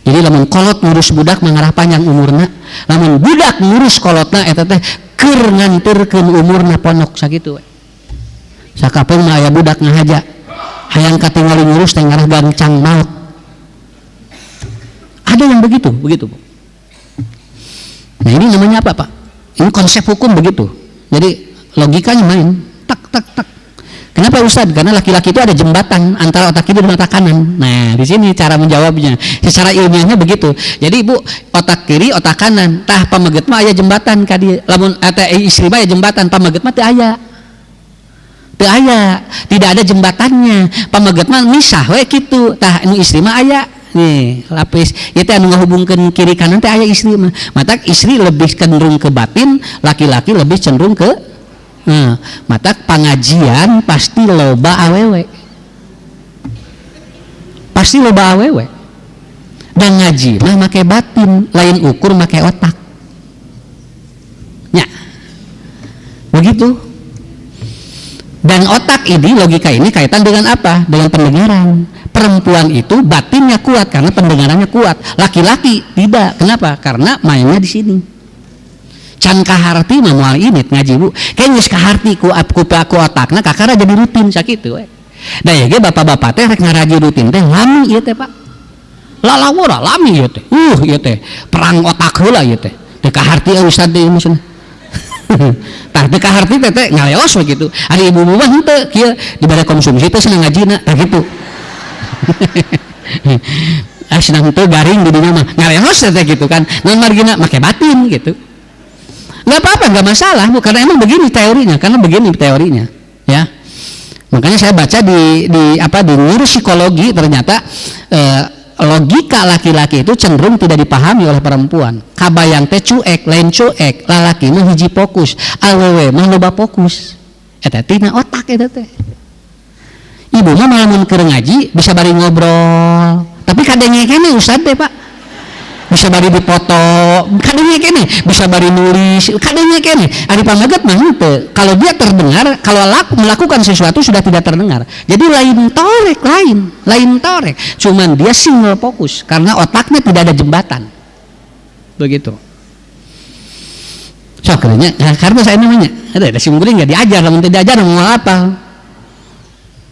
Jadi lamun kolot ngurus budak mengarah panjang umurna, lamun budak ngurus kolotna eta teh keur nganturkeun umurna ponok sakitu we. Sakapeung mah aya budak ngahaja, hayang katingali ngurus teh ngarah gancang maut. Ada yang begitu, begitu Bu. Nah ini namanya apa Pak? Ini konsep hukum begitu. Jadi logikanya main, tak tak tak. Kenapa Ustaz? Karena laki-laki itu ada jembatan antara otak kiri dan otak kanan. Nah di sini cara menjawabnya secara ilmiahnya begitu. Jadi ibu otak kiri, otak kanan. Tah pameget mah aya jembatan ka dieu. Lamun teh istri mah aya jembatan, pameget mah teu aya. Teu aya, tidak ada jembatannya. Pameget mah misah we kitu. Tah nu istri mah aya. Nih lapis ieu teh anu ngahubungkeun kiri kanan teh aya istri mah. Matak istri lebih cenderung ke batin, laki-laki lebih cenderung ke nah, matak pangajian pasti loba awewe. Pasti loba awewe. Dan ngaji mah make batin, lain ukur make otak. Nya. Begitu. Dan otak ini, logika ini kaitan dengan apa? Dengan pendengaran. Perempuan itu batinnya kuat karena pendengarannya kuat. Laki-laki tidak. Kenapa? Karena mainnya di sini. Can kaharti mah moal init ngaji Bu. Kayak geus kaharti ku ku otakna kakara jadi rutin sakitu we. Da ieu ge bapak-bapak teh rek ngaraji rutin teh lami ieu teh Pak. Lalawora lami ieu teh. Ieu teh perang otak heula ieu teh. Teu kaharti ustad teh maksudna. Tah teu kaharti teh teh ngaleos we kitu. Ari ibu-ibu mah henteu kieu dibere konsumsi teh senang ngajina tah kitu. Ah senang teu garing di dinya mah ngaleos teh gitu kan. Naon margina make batin gitu. Nggak apa-apa, nggak masalah Bu, karena emang begini teorinya, karena begini teorinya ya. Makanya saya baca di neuropsikologi ternyata logika laki-laki itu cenderung tidak dipahami oleh perempuan. Kabayang teh cuek, lain cuek, lalaki mah hiji fokus, awewe mah loba fokus. Eta tina otak eta teh. Ibu mah malah mun keur ngaji bisa bari ngobrol, tapi kadenge keneh ustad teh Pak. Bisa bari dipoto, kadenge keneh, bisa bari nulis, kadenge keneh. Ari pameget mah henteu. Kalau dia terdengar, kalau melakukan sesuatu sudah tidak terdengar. Jadi lain torek, lain torek. Cuman dia single fokus karena otaknya tidak ada jembatan. Begitu. Sok nya, nah, karena saya namanya, ada si murid nggak diajar, lamun teu diajar mau apa?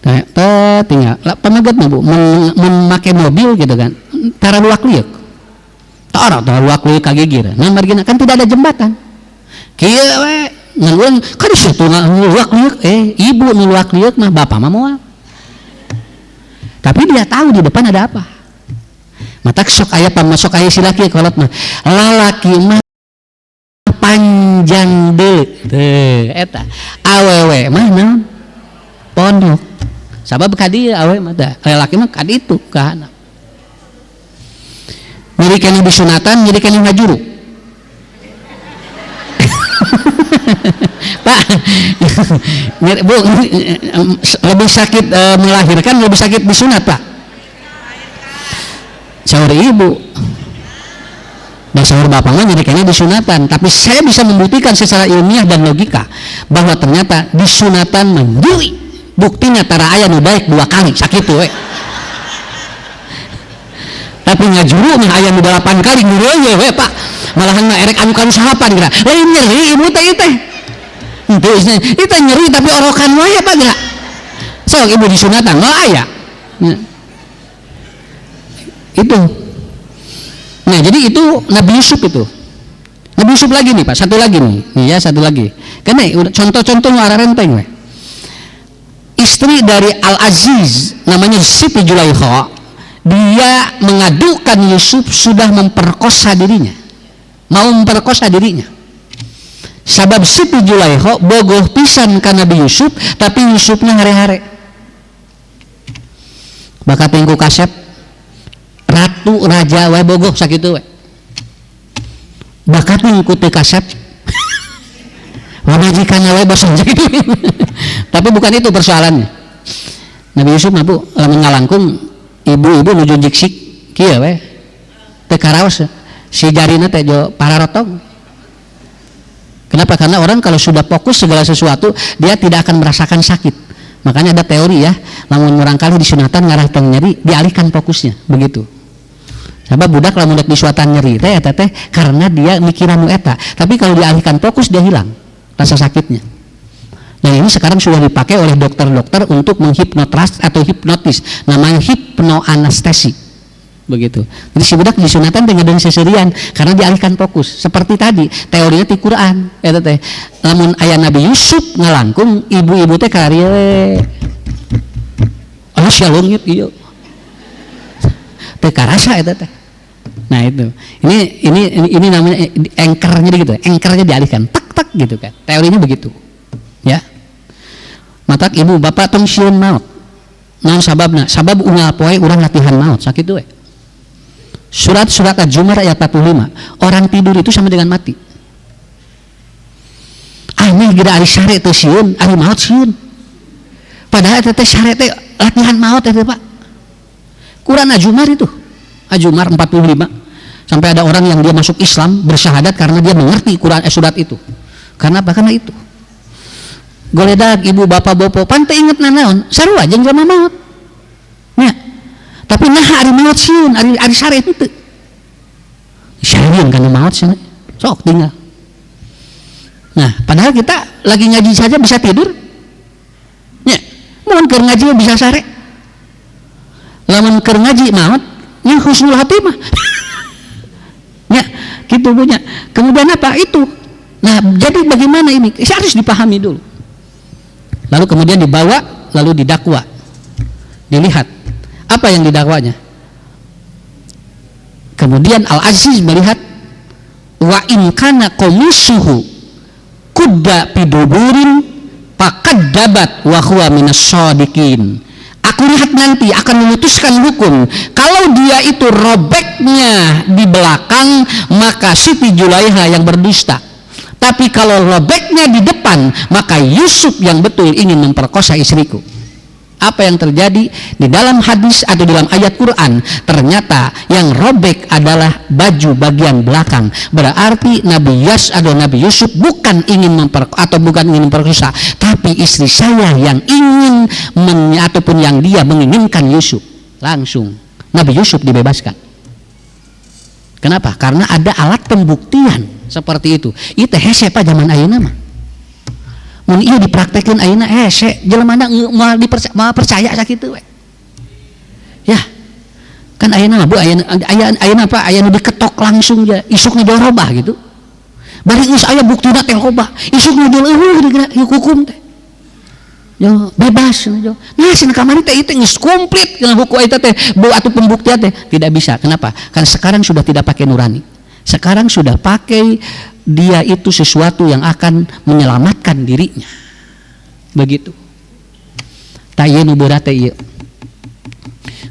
Nah, teh tinggal lah, pameget mah Bu, memakai mobil gitu kan, tara luak liuk. Tara luak liuk kagigir. Nah, margina kan tidak ada jembatan. Kieu we ngan urang kan di situ luak liuk, ibu nu luak liuk mah bapak mah moal. Tapi dia tahu di depan ada apa. Matak sok aya pamasok aya si laki kolot mah. Lalaki mah panjang deui. Teu eta. Awewe mah naon? Pondok. Sabab ka dieu awewe mah teh. Lalaki mah ka ditu ka handap. Nyeri keneh disunatan, nyeri keneh ngajuru. Pak, nyeri, Bu, lebih sakit melahirkan, lebih sakit disunat, Pak? Saur ibu. Dan saur bapak mah nyeri keneh disunatan, tapi saya bisa membuktikan secara ilmiah dan logika bahwa ternyata disunatan mah nyeri. Buktinya tara aya nu daek dua kali, sakitu we. Tapi ngajuru mah aya nu 8 kali ngureuy we, Pak. Malahan mah erek anu kanu salapan geura. Lain nyeri ibu teh ieu teh. Henteu itu nyeri tapi orokan wae, Pak, geura. Sok ibu disunatan moal aya. Ya. Itu. Nah, jadi itu Nabi Yusuf itu. Nabi Yusuf lagi nih, Pak, satu lagi nih. Nih ya, satu lagi. Karena contoh-contoh arah renteng we. Istri dari Al-Aziz namanya Siti Julaikha, dia mengadukan Yusuf sudah memperkosa dirinya. Mau memperkosa dirinya. Sabab Siti Julaikha bogoh pisan ka Nabi Yusuf, tapi Yusufnya hare-hare. Bakat ku kasep ratu raja wae bogoh sakitu we. Bakat ku teu kasep pamajikan wae bosan sakitu. Tapi bukan itu persoalannya. Nabi Yusuf mah, Bu, lamun ngalangkung ibu-ibu nuju jiksik kieu we. Teu karaos si jarina teh jo pararotong. Kenapa? Karena orang kalau sudah fokus segala sesuatu, dia tidak akan merasakan sakit. Makanya ada teori ya, lamun murangkali disunatan ngarah tong nyeri, dialihkan fokusnya, begitu. Sebab budak lamun dek disuatan nyeri teh eta teh karena dia mikiran nu eta. Tapi kalau dialihkan fokus, dia hilang rasa sakitnya. Nah, ini sekarang sudah dipakai oleh dokter-dokter untuk menghipnotras atau hipnotis, namanya hipnoanestesi. Begitu. Jadi si budak disunatan dengan seserian karena dialihkan fokus. Seperti tadi teorinya di Quran eta teh. Lamun aya Nabi Yusuf ngalangkung, ibu-ibu teh karya we. Allah sia leungit ieu. Teu karasa eta teh. Nah, itu. Ini namanya anchornya gitu. Anchornya dialihkan tak tak gitu kan. Teorinya begitu. Ya. Matak ibu bapak tong sieun maut. Naon sababna? Sabab unggal poe urang latihan maut sakitu we. Surat-surat Az-Zumar ayat 45. Orang tidur itu sama dengan mati. Aneh geura, ari sare teh sieun, ari maut sieun. Padahal eta teh sare teh latihan maut eta, Pak. Quran Az-Zumar itu. Az-Zumar 45. Sampai ada orang yang dia masuk Islam bersyahadat karena dia mengerti Quran, surat itu. Karena apa? Karena itu. Goledag ibu bapak bopo pan teu inget nanaon, sarua jeung jelema maut. Nya. Tapi nah ari maut sieun, ari ari sare henteu. Sieun kana maut sieun. Sok tinggal. Nah, padahal kita lagi ngaji saja bisa tidur. Ya, mun keur ngaji bisa sare. Lamun keur ngaji maut, nya husnul khatimah. Ya, gitu punya. Kemudian apa? Itu. Nah, jadi bagaimana ini? Harus dipahami dulu. Lalu kemudian dibawa, lalu didakwa. Dilihat apa yang didakwanya. Kemudian Al-Aziz melihat wa in kana qamisuhu qudda min duburin fakadzabat wa huwa minas shadiqin. Aku lihat nanti akan memutuskan hukum. Kalau dia itu robeknya di belakang, maka Siti Julaiha yang berdusta. Tapi kalau robeknya di depan, maka Yusuf yang betul ingin memperkosa istriku. Apa yang terjadi di dalam hadis atau dalam ayat Quran? Ternyata yang robek adalah baju bagian belakang. Berarti Nabi Yas atau Nabi Yusuf bukan ingin memper atau bukan ingin memperkosa, tapi istri saya yang ingin men, ataupun yang dia menginginkan Yusuf. Langsung Nabi Yusuf dibebaskan. Kenapa? Karena ada alat pembuktian seperti itu. Itu hese, Pak, zaman ayeuna mah. Mun ieu dipraktekeun ayeuna hese, jelema moal dipercaya, moal percaya sakitu we. Ya. Kan ayeuna mah, Bu, ayeuna aya ayeuna apa, aya nu diketok langsung ja, isuk robah gitu. Bari geus aya buktina teh loba, isuk nu eueuh hukum teh. Yo bebas yo. Nah, sina kamari teh itu geus komplit kana hukum eta teh, bu atau pembuktian teh tidak bisa. Kenapa? Karena sekarang sudah tidak pakai nurani. Sekarang sudah pakai dia itu sesuatu yang akan menyelamatkan dirinya. Begitu. Tah, ieu nu berat teh ieu.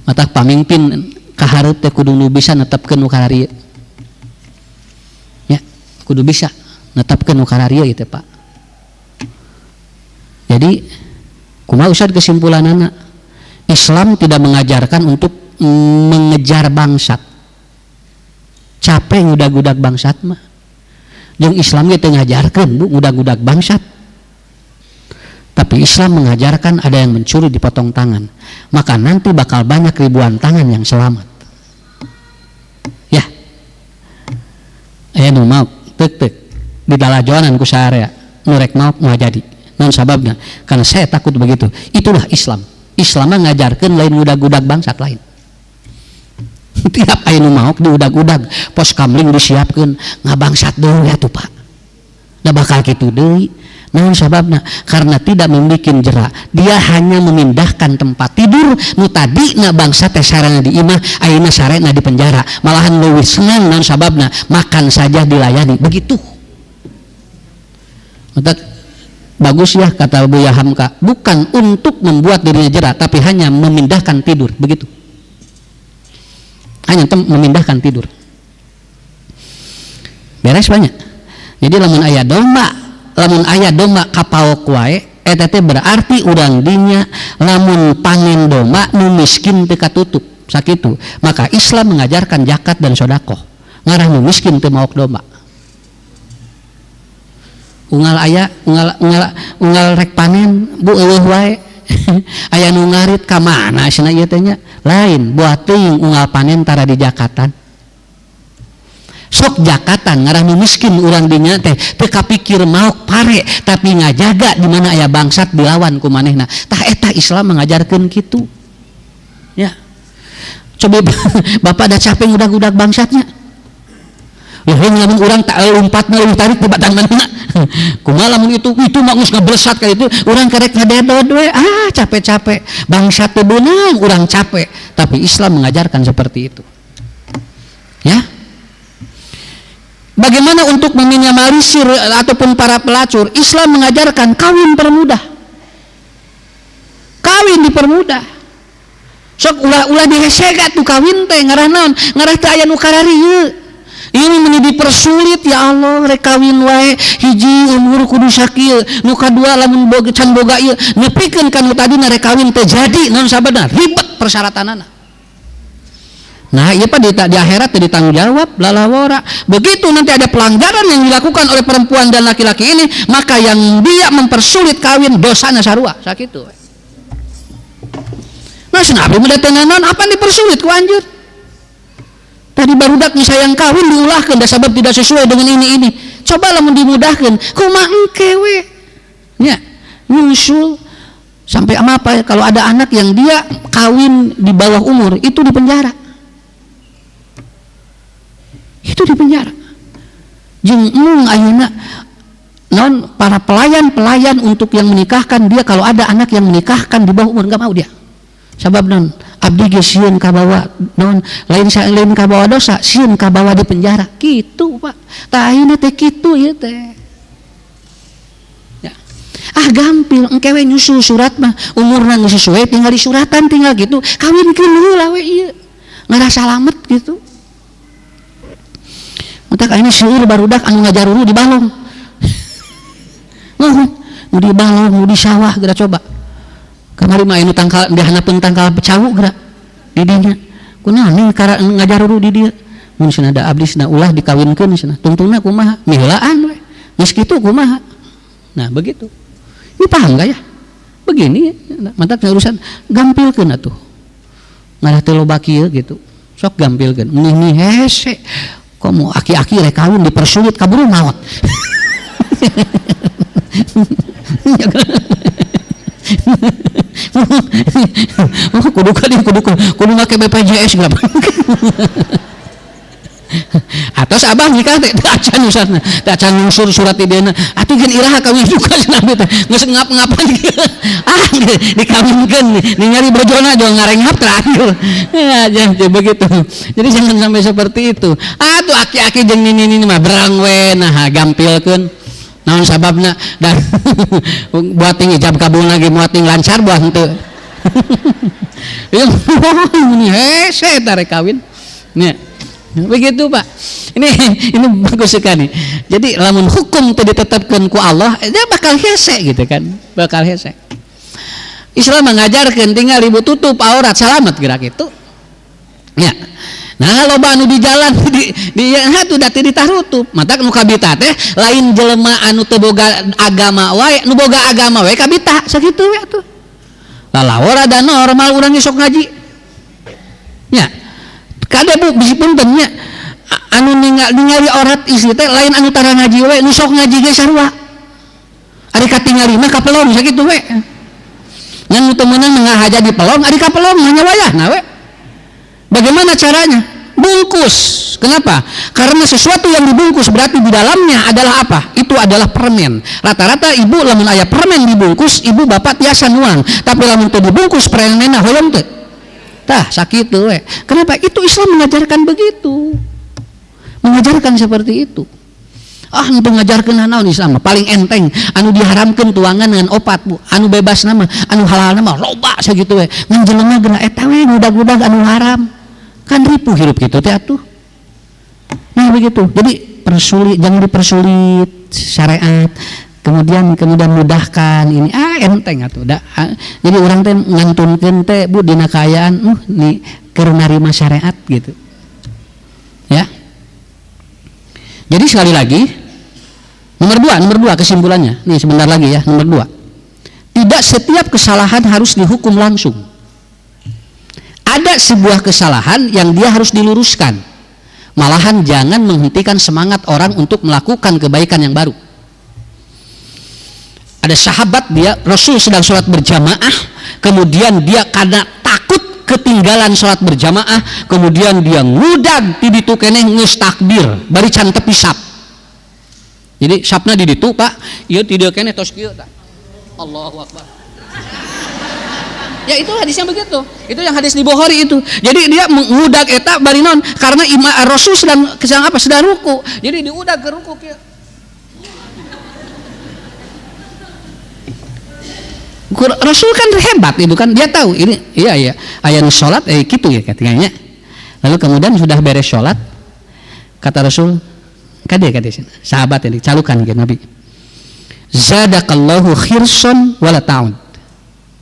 Matak pamimpin kahareup teh kudu nu bisa netepkeun nu kararieu. Ya, kudu bisa netepkeun nu kararieu ieu teh, Pak. Jadi kumaha, Ustaz, kesimpulanana? Islam tidak mengajarkan untuk mengejar bangsat. Capek ngudag-udag bangsat mah. Jeung Islam ge teu ngajarkeun Bu ngudag-udag bangsat. Tapi Islam mengajarkan ada yang mencuri dipotong tangan. Maka nanti bakal banyak ribuan tangan yang selamat. Ya. Aya nu maok tek-tek di dalajoanan ku saarea nu rek maok moal jadi. Naon sababna? Karena saya takut begitu. Itulah Islam. Islam mah ngajarkeun lain ngudag-udag bangsat lain. Tiap aya nu maok diudag-udag, pos kamling disiapkeun, ngabangsat deui atuh Pak. Da bakal kitu deui. Naon sababna? Karena tidak membuat jera. Dia hanya memindahkan tempat tidur nu tadina bangsa teh sarana di imah, ayeuna sarena di penjara. Malahan leuwih senang, naon sababna? Makan saja dilayani. Begitu. Matak bagus ya kata Buya Hamka, bukan untuk membuat dirinya jera, tapi hanya memindahkan tidur, begitu. Hanya memindahkan tidur. Beres banyak. Jadi lamun aya domba kapaok wae eta teh berarti urang dinya lamun panen domba nu miskin teu katutup sakitu. Maka Islam mengajarkan zakat dan sedekah. Ngarah nu miskin teu maok domba. Unggal aya unggal unggal unggal rek panen bu eueuh wae. Aya nu ngarit ka mana cenah ieu teh nya? Lain buah teuing unggal panen tara di jakatan. Sok jakatan ngarah nu miskin urang dinya teh teu kapikir maok pare tapi ngajaga di mana aya bangsat dilawan ku manehna. Tah eta Islam mengajarkeun kitu. Ya. Coba bapak da capek ngudag-udag bangsatnya. Leuheung lamun urang tak lompatna leuwih tarik di batang manehna. Kumaha lamun itu mah geus ngablesat ka itu urang karek ngadedod we. Ah capek-capek. Bangsat teu beunang urang capek. Tapi Islam mengajarkan seperti itu. Ya. Bagaimana untuk meminimalisir ataupun para pelacur? Islam mengajarkan kawin permudah. Kawin dipermudah. Sok ulah-ulah dihesega tuh kawin teh ngarah naon? Ngarah teu aya nu kararieu. Ini meni dipersulit ya Allah rek kawin wae hiji umur kudu sakieu, nu kadua lamun boga can boga ieu nepikeun ka nu tadina rek kawin teh jadi naon sababna? Ribet persyaratanana. Nah, iya Pak di akhirat ditanggung jawab lalawora. Begitu nanti ada pelanggaran yang dilakukan oleh perempuan dan laki-laki ini, maka yang dia mempersulit kawin dosanya sarua, sakitu. Nah, cenah abdi mah teu naon, apa dipersulit ku anjur? Tadi barudak sayang kawin diulahkeun da sabab tidak sesuai dengan ini ini. Coba lamun dimudahkeun, kumaha engke we? Nya, nyusul sampai ama apa ya, kalau ada anak yang dia kawin di bawah umur itu di penjara. Itu di penjara. Jeung mung ayeuna non para pelayan-pelayan untuk yang menikahkan dia kalau ada anak yang menikahkan di bawah umur nggak mau dia. Sabab non abdi ge sieun kabawa non lain lain kabawa dosa, sieun kabawa di penjara. Kitu Pak. Tah ayeuna teh kitu ieu teh. Ya. Ah gampil engke we nyusul surat mah umurna geus sesuai tinggal di suratan tinggal gitu. Kawinkeun heula we ieu. Ngarasa salamet gitu. Matak ayeuna seueur barudak anu ngajaruru di balong. Nuhun, nu di balong, nu di sawah geura coba. Kamari mah anu tangkal di handapeun tangkal cau geura di dinya. Kunaon nih kara ngajaruru di dieu? Mun cenah da abdi cenah ulah dikawinkeun cenah. Tungtungna kumaha? Miheulaan we. Geus kitu kumaha? Nah, begitu. Ini paham gak ya? Begini, matak urusan gampilkeun atuh. Ngarah teu loba kieu gitu. Sok gampilkeun. Nih hese. Kok mau aki-aki rek kawin dipersulit kaburu maot. Oh, kudu kali kudu kudu make BPJS berapa? Atau abah nikah teh acan usahana, teh acan ngusur surat idena. Atuh geun iraha kawin juga cenah teh. Geus ngap-ngapan. Ah, dikawinkeun ningali bojona jol ngarenghap terakhir. Ya, jangan begitu. Jadi jangan sampai seperti itu. Atuh aki-aki jeung nini-nini mah berang we nah gampilkeun. Naon sababna dan buat ting ijab kabul lagi buat ting lancar buat henteu. Ya ini hese tarik kawin. Nya. Begitu Pak. Ini bagus sekali. Jadi lamun hukum teu ditetapkeun ku Allah, dia bakal hese gitu kan. Bakal hese. Islam mengajarkan tinggal ibu tutup aurat salamet gerak itu. Ya. Nah loba anu di jalan di ya tuh da teu ditarutup. Matak nu kabita teh lain jelema anu teu boga agama wae, nu boga agama wae kabita sakitu we atuh. Lalawor ada normal urang sok ngaji. Nya. Kade Bu bisi punten nya. Anu ningali aurat istri teh lain anu tara ngaji we, nu sok ngaji ge sarua. Ari katingali mah kapelong sakitu we. Ngan nu teu meunang ngahaja di pelong, ari kapelong hanya wayahna we. Bagaimana caranya? Bungkus. Kenapa? Karena sesuatu yang dibungkus berarti di dalamnya adalah apa? Itu adalah permen. Rata-rata ibu lamun aya permen dibungkus, ibu bapak tiasa nuang. Tapi lamun teu dibungkus permenna hoyong teu? Tah, sakitu we. Kenapa? Itu Islam mengajarkan begitu. Mengajarkan seperti itu. Ah, untuk ngajarkeun naon Islam paling enteng, anu diharamkeun tuangan dengan opat Bu, anu bebas nama, anu halal nama loba sakitu we. Ngan jelema geuna eta we ngudag-udag anu haram. Kan ripuh hirup gitu teh atuh. Nah begitu. Jadi persulit, jangan dipersulit syariat. Kemudian kemudian mudahkan ini, ah enteng atuh da. Ah, jadi orang teh ngantunkeun teh Bu dina kaayaan nih keur narima syariat gitu. Ya. Jadi sekali lagi nomor dua kesimpulannya. Nih sebentar lagi ya, nomor 2. Tidak setiap kesalahan harus dihukum langsung. Ada sebuah kesalahan yang dia harus diluruskan. Malahan jangan menghentikan semangat orang untuk melakukan kebaikan yang baru. Ada sahabat dia, Rasul sedang sholat berjamaah, kemudian dia karena takut ketinggalan sholat berjamaah, kemudian dia ngudag ti ditu keneh geus takbir, bari can tepi sap. Jadi sapna di ditu Pak, ieu ti dieu keneh tos kieu tah. Allahu Akbar. Ya itu hadisnya begitu. Itu yang hadis di Bukhari itu. Jadi dia mengudag eta bari naon? Karena Rasul sedang apa? Sedang ruku. Jadi diudag ke ruku kieu. Rasul kan hebat itu kan, dia tahu ini iya iya aya nu salat kitu ya katanya. Lalu kemudian sudah beres salat, kata Rasul, kade kade sahabat ini calukan ke Nabi. Zadakallahu khirsan wala ta'ud.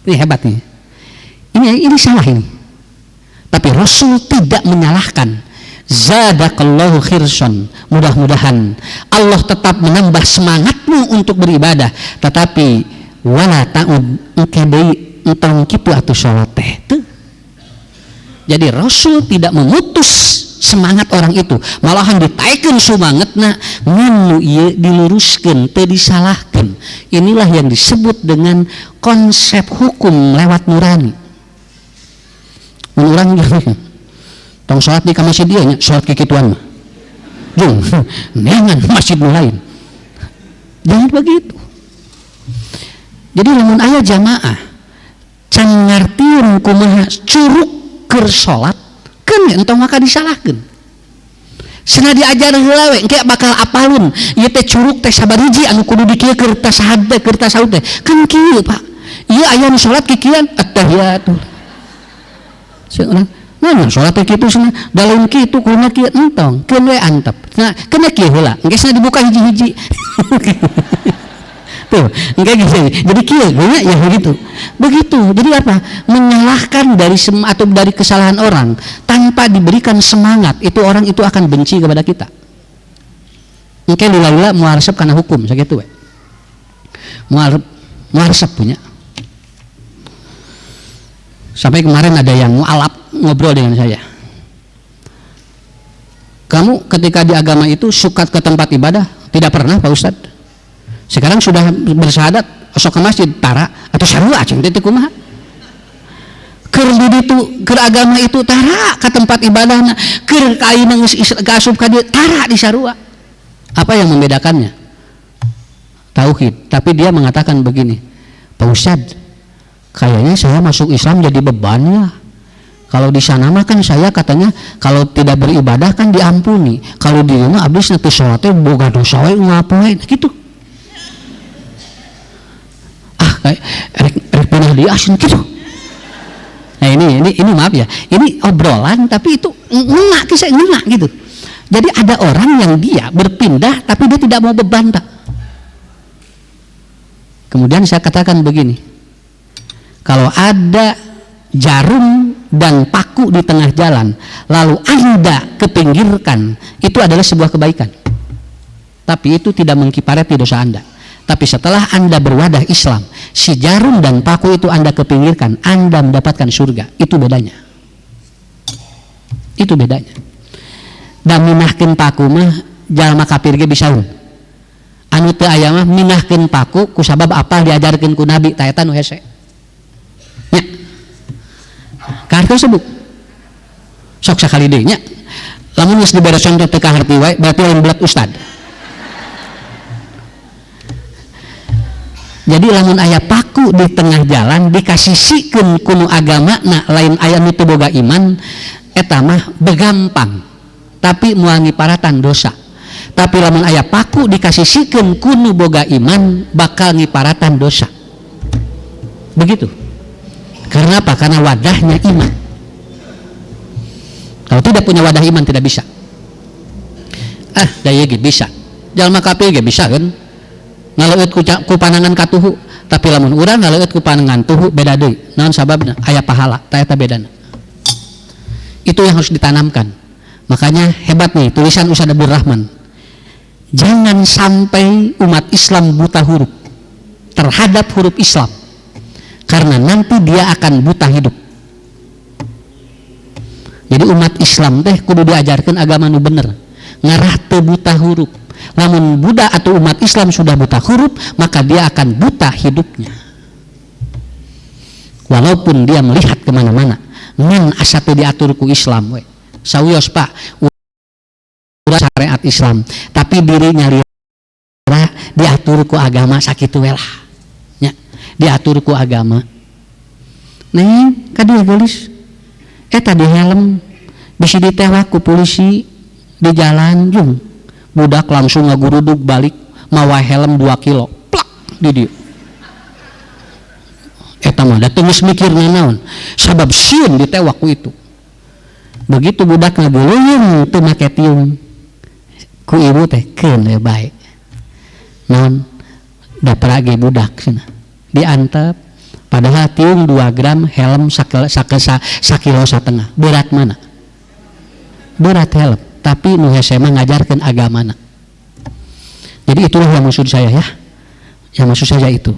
Ini hebat nih. Ini salah ini. Tapi Rasul tidak menyalahkan. Zadakallahu khirsan. Mudah-mudahan Allah tetap menambah semangatmu untuk beribadah, tetapi wala ta'ud engke deui entong kitu atuh salat teh. Teu. Jadi Rasul tidak memutus semangat orang itu, malahan ditaikeun sumangetna ngan nu ieu diluruskeun, teu disalahkeun. Inilah yang disebut dengan konsep hukum lewat nurani. Mun urang tong salat di ka masjid ieu nya, salat kikituan mah. Jung, neangan masjid nu lain. Jangan begitu. Jadi lamun aya jamaah can ngartieun kumaha curug keur salat, keun entong maka disalahkeun. Cenah diajar heula we, engke bakal apalun. Ieu teh curug teh sabariji anu kudu dikieu keur tasahad teh, keur tasawuf teh. Kan kieu Pak. Ieu aya nu salat kikian attahiyatul. Cenah, nah salat teh kitu cenah, da lain kitu kudu kieu entong, keun we antep. Nah, keun kieu heula, engke cenah dibuka hiji-hiji. Tuh, enggak gitu. Jadi kieu nya ya begitu. Begitu. Jadi apa? Menyalahkan dari atau dari kesalahan orang tanpa diberikan semangat, itu orang itu akan benci kepada kita. Engke lila-lila moal resep karena hukum sakitu we. Moal resep punya. Sampai kemarin ada yang mualaf ngobrol dengan saya. Kamu ketika di agama itu suka ke tempat ibadah? Tidak pernah Pak Ustadz. Sekarang sudah bersyahadat, sok ke masjid tara atau sarua cing teh kumaha? Keur di ditu, keur agama itu tara ke tempat ibadahna, keur ka ayeuna geus ka asup ka dieu tara di sarua. Apa yang membedakannya? Tauhid. Tapi dia mengatakan begini, Pak Ustadz, kayaknya saya masuk Islam jadi beban ya. Kalau di sana mah kan saya katanya kalau tidak beribadah kan diampuni. Kalau di rumah abis nanti sholatnya boga dosa we ngapain gitu. Ah, kayak rek pindah di asin gitu. Nah ini maaf ya, ini obrolan tapi itu ngena, kisah ngena gitu. Jadi ada orang yang dia berpindah tapi dia tidak mau beban Pak. Kemudian saya katakan begini, kalau ada jarum dan paku di tengah jalan lalu Anda kepinggirkan, itu adalah sebuah kebaikan, tapi itu tidak mengkiparati dosa Anda. Tapi setelah Anda berwadah Islam, si jarum dan paku itu Anda kepinggirkan, Anda mendapatkan surga. Itu bedanya. Itu bedanya. Dan minahkeun paku mah jalma kafir ge bisa. Anu teu aya mah minahkeun paku kusabab apa diajarkeun ku Nabi, tah eta nu hese. Nya. Kahartos Bu. Sok sakali deui nya. Lamun geus dibere contoh teu kaharti wae, berarti lain belet ustad. Jadi lamun aya paku di tengah jalan dikasisikeun ku nu agama na lain aya nu teu boga iman, eta mah begampang tapi moal ngiparatan dosa. Tapi lamun aya paku dikasisikeun ku nu boga iman bakal ngiparatan dosa. Begitu. Karena apa? Karena wadahnya iman. Kalau tidak punya wadah iman tidak bisa. Ah, daya ge bisa. Jalma kafir ge bisa kan? Ngaleueut ku panangan katuhu, tapi lamun urang ngaleueut ku panangan tuhu beda deui. Naon sababna? Aya pahala, tah eta bedana. Itu yang harus ditanamkan. Makanya hebat nih tulisan Ustaz Abdul Rahman. Jangan sampai umat Islam buta huruf terhadap huruf Islam, karena nanti dia akan buta hidup. Jadi umat Islam teh kudu diajarkan agama nu bener, ngarah teu buta huruf. Lamun budak atau umat Islam sudah buta huruf, maka dia akan buta hidupnya. Walaupun dia melihat kemana-mana, ngan asa teu diatur ku Islam we. Sawios Pak, urang syariat Islam, tapi diri nyalira diatur ku agama sakitu we lah. Nya, diatur ku agama. Neng, ka dieu geulis. Eta di helm bisi ditewak ku polisi di jalan jung. Budak langsung ngagurudug balik mawa helm 2 kilo plak di dieu. Eta mah da teu geus mikir nanaon, sabab sieun ditewak ku itu. Begitu budak ngaguluyung teu make tiung ku ibu teh keun we bae. Naon da parage budak cenah diantep, padahal tiung 2 gram helm sakilo satengah, berat mana? Berat helm. Tapi nu hese mah ngajarkeun agamana. Jadi itulah yang maksud saya ya. Yang maksud saya itu.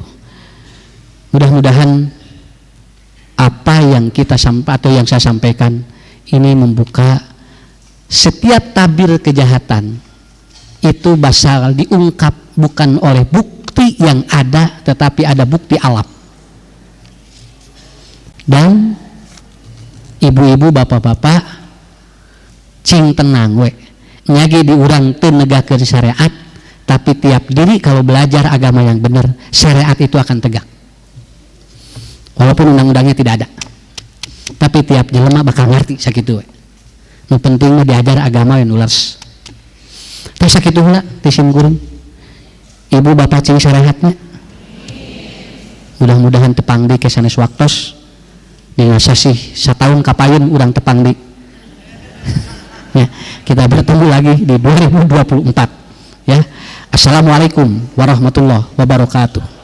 Mudah-mudahan apa yang kita atau yang saya sampaikan ini membuka setiap tabir kejahatan itu bakal diungkap bukan oleh bukti yang ada, tetapi ada bukti alam. Dan ibu-ibu, bapak-bapak, cing tenang we, nyagi diurang teu negakeun syariat, tapi tiap diri kalau belajar agama yang benar, syariat itu akan tegak. Walaupun undang-undangnya tidak ada, tapi tiap jelema bakal ngerti sakitu we. Nu penting mah diajar agama yang ulas. Tah sakitu heula ti sim kuring. Ibu bapak cing sarehatnya. Mudah-mudahan tepang deui ke sanes waktos. Dina sasih satahun kapayun urang tepang deui. Ya, kita bertemu lagi di 2024 ya. Assalamualaikum warahmatullahi wabarakatuh.